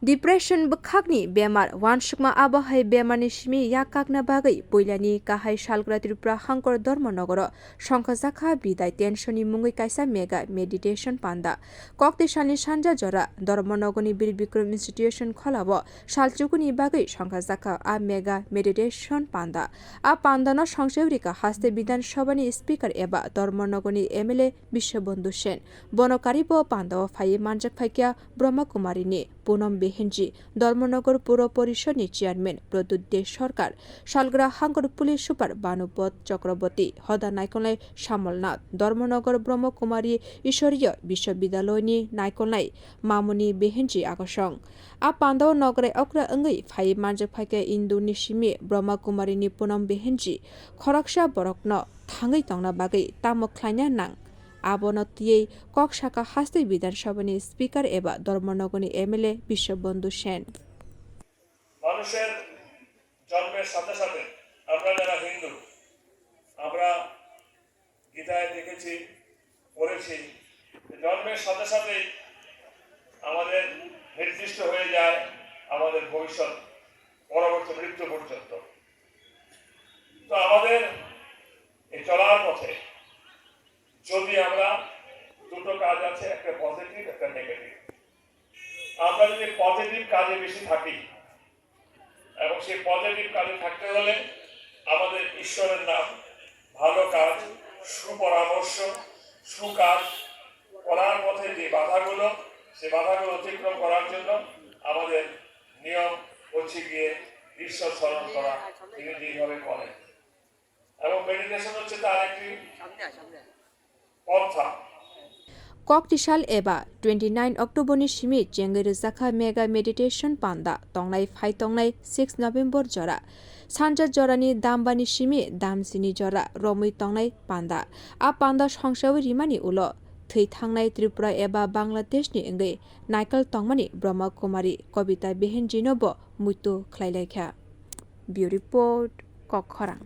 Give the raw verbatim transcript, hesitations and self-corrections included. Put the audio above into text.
Depression bwkhakni bemar, uansukma abo hai bemarni simi yak kakna bagwi puilani kahai salgra Tripura hangkor Dharmanagaro songkhajakha Bidai Tension ni mungwi kaisa mega meditation panda. Kokti salni sanja jora Dharmanagarni Bir Bikram Institution kholao salchukuni bagwi songkhajakha a mega meditation panda. A pandano songseurika haste Bidhan Sabhani Speaker eba Dharmanagarni M L A Biswabandhu Sen. Bono karibo pandao phaiwi manjak phaikha Brahma Kumarini Punam Behenji, Dharmanagar Puro Porishadni Chairman Pradyut Deb Sarkar, salgra hangkor Police Super Bhanupad Chakraborty, hoda naikolnai Samolnath, Dharmanagar Brahma Kumari Iswariya Biswabidyaloyni naikolnai Mamoni Behenji agosong. A pandao nograi okra wngwi phaiwi manjak phaikha Indurni simi Brahma Kumarini Punam Behenji, khoroksa borokno thangwi tongna bagwi tamo khlaina nang, abono twiwi kok sakha haste Bidhan Sabhani Speaker eba Dharmanagarni M L A Biswabandhu Sen. মানুষের জন্মের সাথে সাথে আমরা যারা হিন্দু, আমরা গীতায় দেখেছি, পড়েছি, জন্মের সাথে সাথেই আমাদের নির্দিষ্ট হয়ে যায় আমাদের ভবিষ্যৎ, পরবর্তী মৃত্যু পর্যন্ত। তো আমাদের এই চলার পথে যদি আমরা দুটো কাজ আছে, একটা পজিটিভ, একটা নেগেটিভ। আমরা যদি পজিটিভ কাজে বেশি থাকি এবং সেই পজিটিভ কাজে থাকতে হলে আমাদের ঈশ্বরের নাম, ভালো কাজ, সুপরামর্শ, সুকাজ করার পথে যে বাধাগুলো, সে বাধাগুলো অতিক্রম করার জন্য আমাদের নিয়ম হচ্ছে গিয়ে ঈশ্বর স্মরণ করা, তিনি যেইভাবে করেন। এবং মেডিটেশন হচ্ছে তার একটি পন্থা। Koktisal eba twenty nine October ni simi chengwi rwjakha mega meditation panda tongnai phai tongnai six November jora. Sanja jorani dambani simi damsini jora romwi tongnai panda. A panda songsawi rimani ulo thwi thangnai Tripura eba Bangladeshni wngwi naikol tongmani Brahma Kumari Kobita Behenjino bo muitu khlailaikha. Bureau Report, Kokkhorang.